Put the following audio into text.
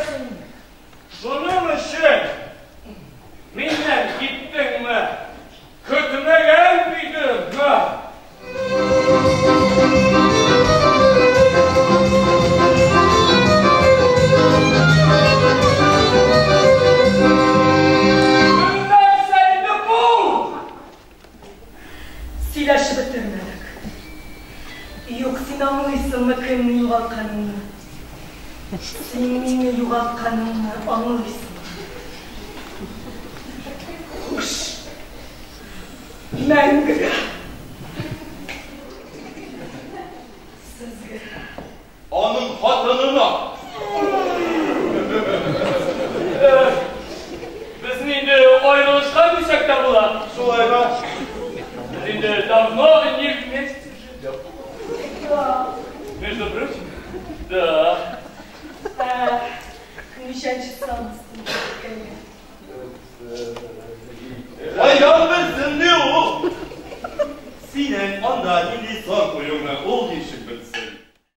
җибәрәсең мине. Шуның өчен миннән киттеңме? Көтмәгән идем. Нәрсә инде бу? Сөйләшеп бетермәдек. Юк, син аңлыйсыңмы кемне югалтканыңны? Син мине югалтканыңны аңлыйсыңмы? Хуш. Мәңгегә. Сезгә. Аның хатынына. Безне инде аерылышкан дисәк тә була. Шулай да. Без инде давно не вместе живем. Да. Между прочим, да. Ә, ничәнче сан астында? Каян белсен ди ул? Синең анда нинди сан